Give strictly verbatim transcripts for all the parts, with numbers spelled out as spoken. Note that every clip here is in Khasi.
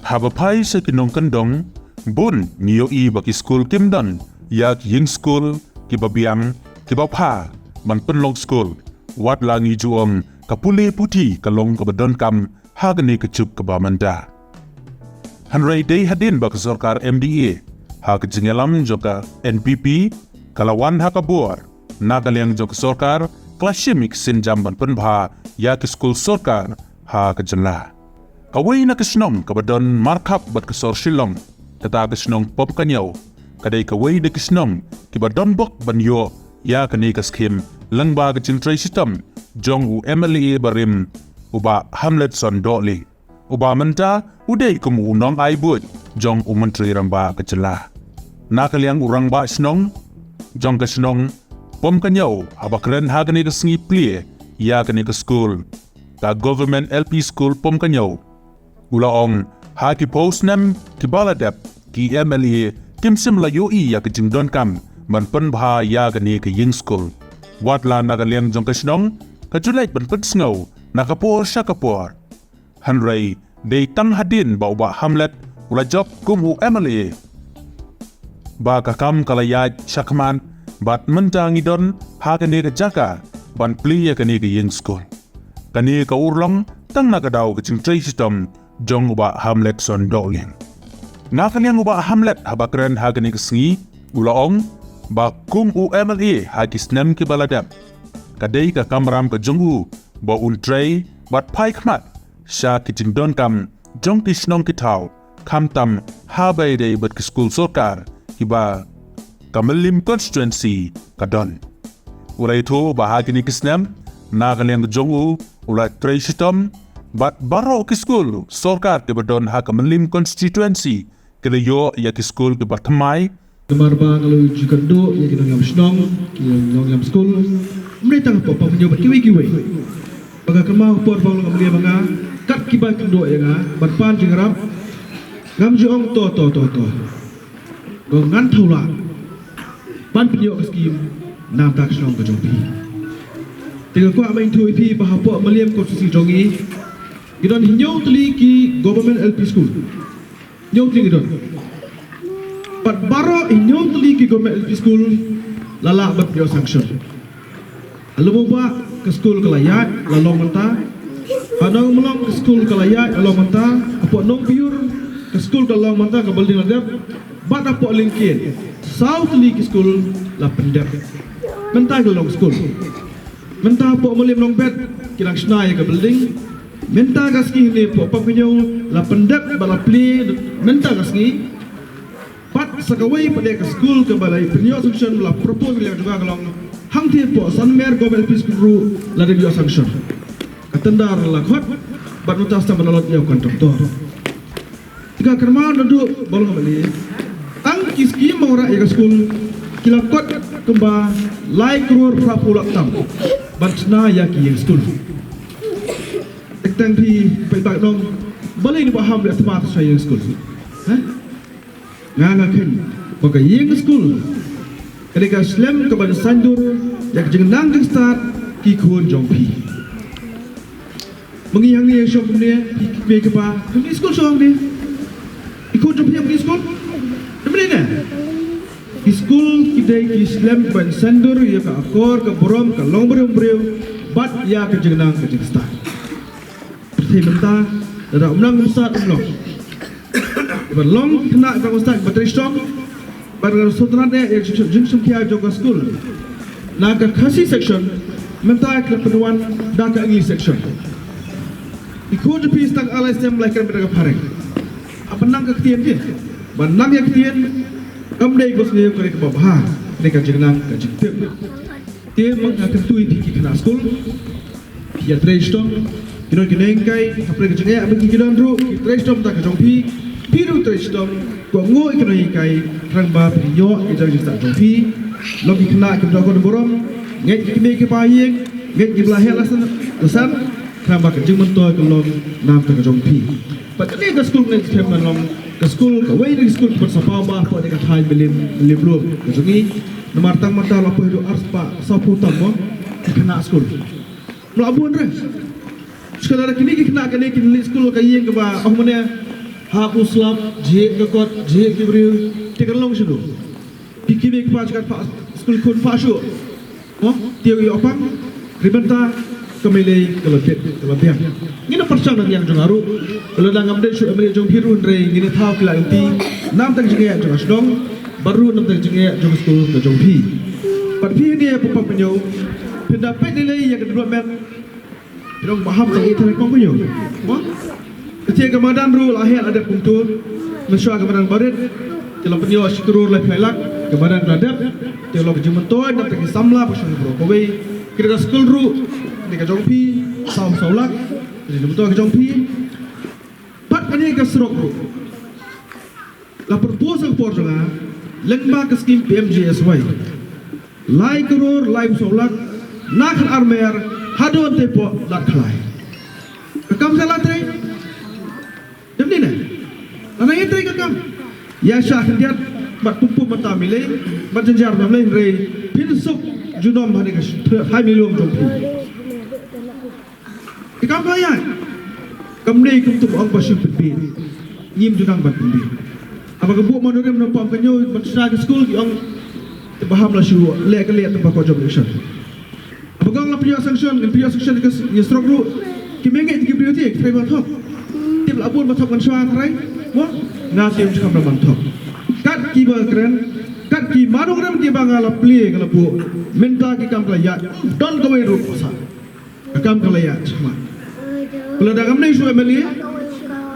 Haba phai sha ki nongkyndong, bun ngi ïohi ba ki skul kim don ïa ki ïing skul kiba biang, kiba pha ban pynlong skul. Wat la ngi ju ong ka pule puthi ka long kaba donkam ha kane ka juk kaba mynta. Hynrei dei hadien ba ka sorkar M D A ha ka jingïalam jong ka N P P ka la wan ha ka bor na ka liang jong ka sorkar, ka la shim ïa ki sienjam ban pynbha ïa ki skul sorkar ha ka jylla. Kawei na ka shnong kaba don markhap bad ka sor Shillong, kata ka shnong Pom Ka Ñiaw, ka dei kawei na ki shnong kiba don bok ban ïoh ïa kane ka skhim lyngba ka jingtrei shitom jong u M L A barim, u Bah Hamletson Dohling, uba mynta u dei kum u nongai buit jong u Myntri Rangbah ka jylla. Na ka liang u rangbah shnong jong ka shnong Pom Ka Ñiaw, haba kren ha kane ka sngi plie ïa kane ka skul, ka Government L P School Pom Ka Ñiaw, u la ong ha ki phew snem kiba la dep, ki M L A kim shym la ïohi ïa ka jingdonkam ban pynbha ïa kane ka ïing skul. Wat la na ka liang jong ka shnong, ka ju leit ban pynsngew na ka por sha ka por. Hynrei dei tang hadien ba u Bah Hamlet u la jop kum u M L A ba ka kam ka la ïaid shakhmat, bad mynta ngi don ha kane ka jaka ban plie ïa kane ka ïing skul. Kane ka urlong tang na ka daw ka jingtrei shitom jong u Bah Hamletson Dohling. Na ka liang u Bah Hamlet haba kren ha kane ka sngi, u la ong ba kum u M L A ha ki snem kiba la dep, ka dei ka kamram ka jong u ba un trei bad phai khmat sha ki jingdonkam jong ki shnong ki thaw, khamtam haba ïadei bad ki skul sorkar kiba ka Mylliem constituency ka don. U la ïathuh ba ha kine ki snem, na ka liang jong u, u la trei shitom bad baroh ki skul sorkar kiba don ha ka Mylliem constituency, ki la ïoh ïa ki skul kiba thymmai. Namar ba nga la ju kynduh ïa ki nongïalam shnong, ki nongïalam skul, ym dei tang hapoh Pom Ka Ñiaw bad kiwei kiwei. Ba ka kynmaw por ba nga la ïa ba nga, kat kiba kynduh ïa nga ban pan jingïarap, ngam ju ong to to to to. Ko ngan thaw lah ban pynïoh ka skim na ka bynta ka shnong ka jong phi. Te nga kwah ban ïathuh ïa phi ba hapoh Mylliem constituency jong ngi, ki don hynñiew tylli ki government L P school. Hynñiew tylli ki don. Bad baroh hynñiew tylli ki government L P school la lah ban pynïoh sanction. Ha Lummawbah ka skul ka la ïaid, la long mynta. Ha Nongmylong ka skul ka la ïaid, la long mynta. Hapoh Nongbiur ka skul ka la long mynta, ka building la dep. Bad hapoh Lyngkien, saw tylli ki skul la pyndep. Mynta ki la long skul. Mynta hapoh Mylliem Nongbet ki dang shna ïa ka building. Mynta ka sngi hangne hapoh Pom Ka Ñiaw la pyndep bad la plie mynta ka sngi. Bad sa kawei pat de ka skul kaba la pynïoh sanction, la propose ïa ka jong ka, ka long hangtei hapoh Sanmer Government L P School ruh la dep ïoh sanction. Ka tender la khot bad mynta sa ban allot ïa u contractor. Te ka kynmaw naduh ba long M L A, tang ki skim ba wanrah ïa ka skul ki la kot kumba lai klur phra phew lak tam ban shna ïa ki ïing skul. Teng teng phi paidbah nong, balei u Bah Hamlet u thma shna ïing skul? Ha? Nga nga kheiñ ba ka ïing skul ka dei ka slem kaban saiñdur ïa ka jingnang jingstad ki khun jong phi. Ma ngi hangne shong kumne, phi kmie kpa, phi skul shong hangne. Ki khun jong phi ki skul. Kumne ne? Ki skul ki dei ki slem kaban saiñdur ïa ka akor ka burom, ka longbriew briew bad ïa ka jingnang ka jingstad. Pyrthei mynta, lada ym nang ym stad ym long. Ba long khynnah ba ym stad ba trei shitom. Bad ka sngewtynnat ïa ka jingsngewkhia jong ka skul. Na ka Khasi section mynta ka la pynwan da ka English section. Ki khun jong phi tang ar lai snem lai kren bad ka phareng. Haba nang ka ktien, ki ba nang ïa ka ktien, kam dei ko sngewkhia ka dei kaba bha, dei ka jingnang ka jingtip. Te ma nga kyntu ïa phi ki khynnah skul, ïa trei shitom. Ki don ki nonghikai hapdeng ka jingeh, ma ki don ruh ki trei shitom da ka jong phi. Phi ruh trei shitom, kohnguh ïa ki nonghikai, khnang ba phin ïoh ïa ka jingstad jong phi. Long ki khynnah kiba don burom, ngeit ki kmie ki kpa ïing, ngeit kiba la heh la san, la san, khnang ba ka jingmyntoi kan long na ka bynta ka jong phi. Bad kane ka skul ngeit skhem kan long ka skul kawei na ki skul kiba sa paw bha hapoh ka thaiñ Mylliem, Mylliem Lum ka jong ngi. Namar tang mynta la poi haduh arspah sawphew tam mo ki khynnah skul. Mla bun re. Sekadar kine ki khynnah kane kin leit skul ka ïing kaba, oh, mane, Hap u slap, jhieh ka kot, jhieh ki briew, te kan long shano? Phi ki mei ki pa jong ka skul khun pa shuh. Mo, te u ïoh pang, ri mynta ka Meilei ka la bit, ka la biang. Ngin ym pyrshang na ka liang jong nga ruh. Lada ngam dei shuh M L A jong phi ruh hynrei ngin ïa thaw ki la lynti. Namtang jingeh jong ka shnong, bad ruh namtang jingeh jong ka skul ka jong phi. Bad phi hangne ha Pampangnyew, phin da peit lei lei ïa ka development. Phi ong ba hap tang ïa tang Pampangnyew. Mo? Te ka madan ruh la heh la dep kumto. Mynshuwa ka madan barit. Te la pynïoh shi klur laiphew lak. Ka madan ka la dep. Te la ka jingmyntoi na ka samla ba shong baroh kawei. Kane ka skul ruh. Kane ka jong phi. Saw saw lak. Ka jingmyntoi ka jong phi. Bad kane ka surok ruh. La propose ha ka por jong nga, lyngba ka skim P M G S Y. Lai klur, laiphew saw lak, na Khatarmer, haduh Antepoh, Lad Khlai. Ka kam sa la trei? Dep ni ne? Lada ïa trei ka kam. Ïa shah khyndiat, bad pum pum mynta Meilei, bad jynjar Meilei hynrei, phin suk junom ha kane ka sh-, ha Meilei jong phi. Te kam ka ïaid. Kam dei kumto ba ong ba shu pynbiej. Ngim ju nang ban pynbiej. Haba ka buh memorandum na Pampangnyew ban shna ka skul ki ong te ba ham la shu leh ka leh te ba ko jop election. Haba ka ong la pynïoh sanction, ngin pynïoh sanction ka s-, ïa surok ruh. Ki mei ngeit ki briew te ki trai ba thok. Tip la bun ba thok ngan shwa trai. Mo, nga te ym ju kham ban thok. Kat ki ba kren, kat ki manung rem ki ba nga la plie ka la buh. Mynta ki kam ka la ïaid. Don kawei ruh ba sah. Ka kam ka la ïaid shakhmat. Lada ngam dei shuh M L A,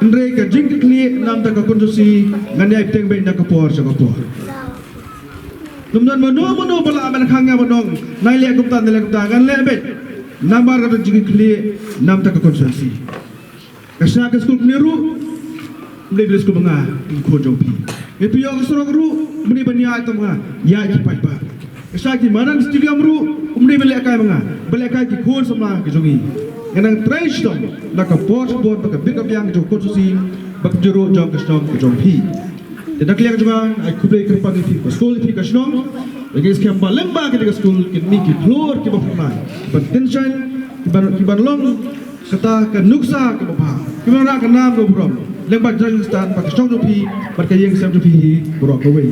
hynrei ka jingkitkhlieh namtang ka constituency ngan ïai bteng beit na ka por sha ka por. Ym don mano mano ba lah ban khang ïa ba ong nai leh kumta, nai leh kumta, ngan leh beit. Namar ka jingkitkhlieh namtang ka constituency. Ka shna ka skul kumne ruh, ym dei ba leit skul ma nga, ki khun jong phi. Ngi pynïoh ka surok ruh, ym dei ban ïaid tang ma nga, ïaid ki paidbah. Ka shna ki madan stadium ruh, ym dei ban lehkai ma nga, ban lehkai ki khun samla ki jong ngi. Ngan nang trei shitom na ka por sha ka por, ba ka bit ka biang jong ka constituency, ba ka jingïaroh jong ka shnong ka jong phi. Te na ka liang jong nga, ai khublei kyrpang ïa phi ka skul, ïa phi ka shnong. Ba ngi skhem ba lyngba kane ka skul kin mih ki khlur kiba phyrnai, kiban tyngshaiñ, kiban, kiban long kata ka nuksa kaba bha, kiban rah ka nam ka burom lyngba ka jingstad bad ka shnong jong phi bad ka ïing ka sem jong phi hi baroh kawei.